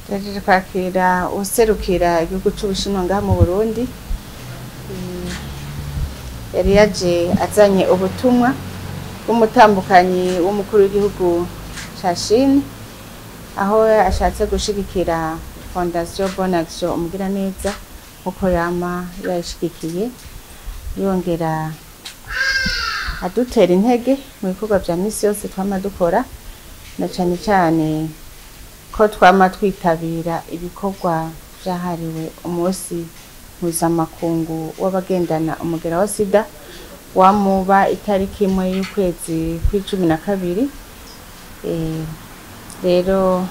Turahejeje kwakira uwuserukira igihugu c'Ubushinwa ngaha mu Burundi. Yari yaje azanye ubutumwa bw'umutambukanyi w'umukuru w'igihugu ca Chine, aho ashatse gushigikira Fondation Bonne Action Umugiraneza nkuko yama yayishigikiye, yongera adutera intege mu bikorwa vya misi yose twama dukora, na cane cane ko twama twitabira ibikorwa vyahariwe umunsi mpuzamakungu w'abagendana umugera wa sida, wamuba itariki 1 y'ukwezi kw'12. Rero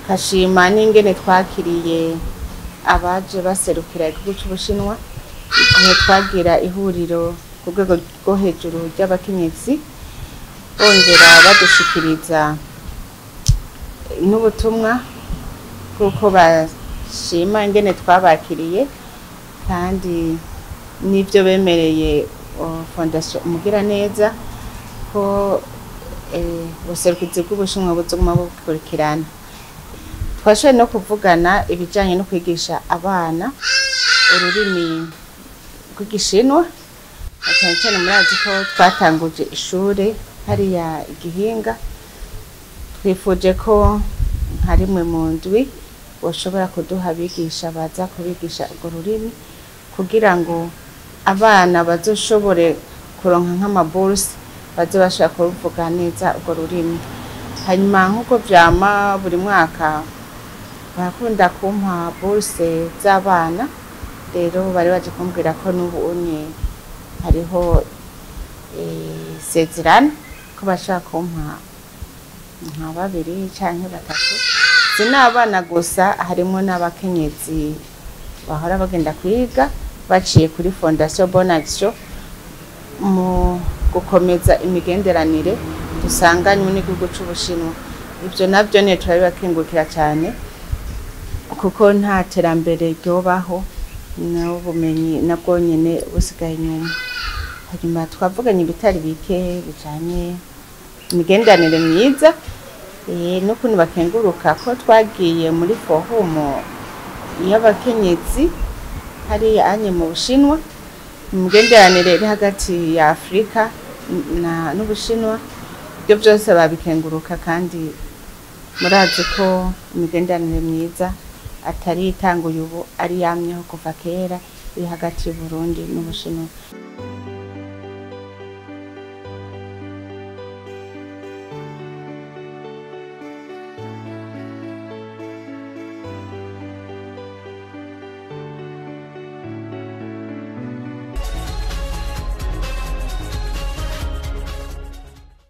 kashima n'ingene twakiriye abaje baserukira igihugu c'Ubushinwa igihe twagira ihuriro ku rwego rwo hejuru ry'abakenyezi, bongera badushikiriza n'ubutumwa bw'uko bashima ingene twabakiriye kandi n'ivyo bemereye Fondation Umugiraneza ko ubuserukizi bw'Ubushinwa buzoguma bukurikirana. Twashoboye no kuvugana ibijanye no kwigisha abana ururimi rw'Igishinwa, na cane cane murazi ko twatanguje ishure hariya Igihinga. Twifuje ko nka rimwe mu ndwi boshobora kuduha abigisha baza kubigisha urwo rurimi, kugira ngo abana bazoshobore kuronka nk'amaburse baze bashobora kuruvuga neza urwo rurimi. Hanyuma nk'uko vyama buri mwaka barakunda kumpa burse z'abana, rero bari baje kumbwira ko n'ubu unye hariho isezerano ko bashobora kumpa nka 2 canke 3. Si n'abana gusa, harimwo n'abakenyezi bahora bagenda kwiga baciye kuri Fondation Bonne Action mu gukomeza imigenderanire dusanganywe n'igihugu c'Ubushinwa. Ivyo navyo ne turabibakengurukira cane, kuko nta terambere ryobaho n'ubumenyi nabwo nyene busigaye inyuma. Hanyuma twavuganye ibitari bike bijanye imigenderanire myiza, n'ukuntu bakenguruka ko twagiye muri forumu y'abakenyezi hariya anye mu Bushinwa, imigenderanire iri hagati ya Afrika n'Ubushinwa, ibyo byose babikenguruka. Kandi murazi ko imigenderanire myiza atari itanguye ubu, ari yamyeho kuva kera, iri hagati y'Uburundi n'Ubushinwa.